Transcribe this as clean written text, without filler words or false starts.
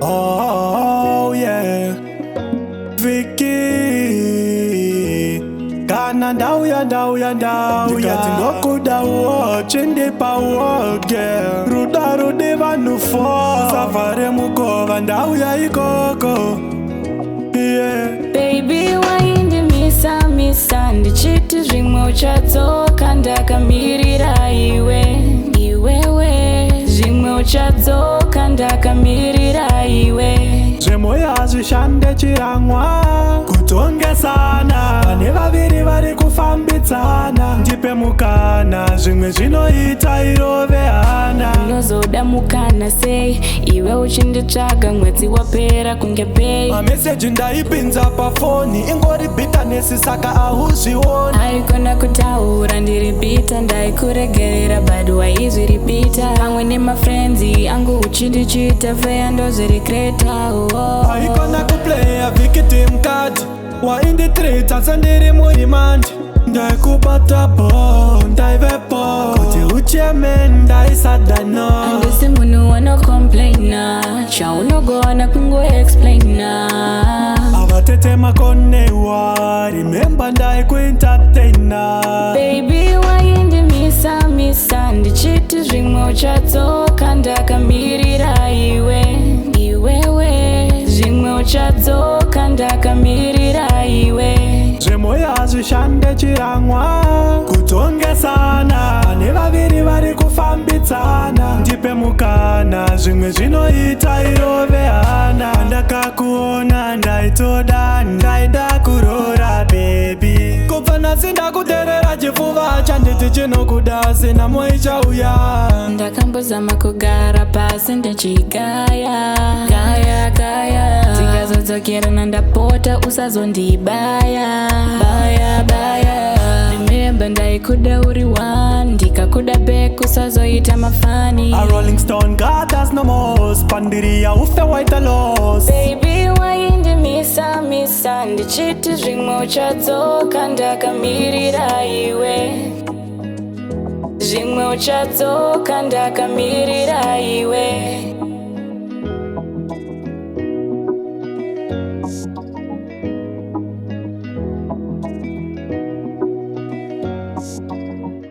Oh yeah, Vicky. Kana ndauya, ndauya, ndauya, ndikati ndokudawo, chindipawo girl. Ruda rudi vanhu fo savhare mukova, ndauya ikoko, yeah. Baby, waindimisa misa ndichiti zvimwe uchadzoka, ndakamirira iwe, iwewe. Zvimwe uchadzoka, ndakamirira iwe. Zvemwoyo hazvishande, chiramwa kutongesana. Vane vaviri vari kufambidzana, ndipe mukana, zvimwe zvinoita irove hana. Unozoda mukana sei iwe uchinditsvaga mwedzi wapera kunge pay? Mameseji ndaipinza pafoni, ingori bitterness, saka hauzvioni. Aikona kutaura ndiri bitter, ndaikuregerera, but waizviripita pamwe nemafriends angu uchindichita feya, ndozviregreta, oh. Aikona kuplaya victim card, wainditreata sendiri muremand. Ndaikubata bo, ndaivepo kuti ucheme, ndaisadano. Handisi munhu wanocomplaina, chaunogona kungoexplaina. Avatete makonewa, remember ndaikuentertaina. Baby, waindimisa misa ndichiti zvimwe uchadzoka, ndakamirira iwe, iwewe. Zvimwe uchadzoka, ndakamirira iwe. Zvemwoyo hazvishande, chiramwa kutongesana. Vane vaviri vari kufambidzana, ndipe mukana, zvimwe zvinoita irove hana. Ndakakuona ndaitoda, ndaida kuroora baby. Kubva nhasi ndakuterera chipfuva, chanditi chinokuda sinamo ichauya. Ndakambozama kugara pasi ndichigaya gaya gaya, tikazodzokerana, ndapota usazondibaya baya baya. Remember ndaikuda uri one, ndikakuda back usazoita mafani. A Rolling Stone God has no more Spandiria ufe white loss. Baby, waindimisa misa ndichiti zvimwe uchadzoka, ndakamirira iwe. Zvimwe uchadzoka, ndakamirira iwe.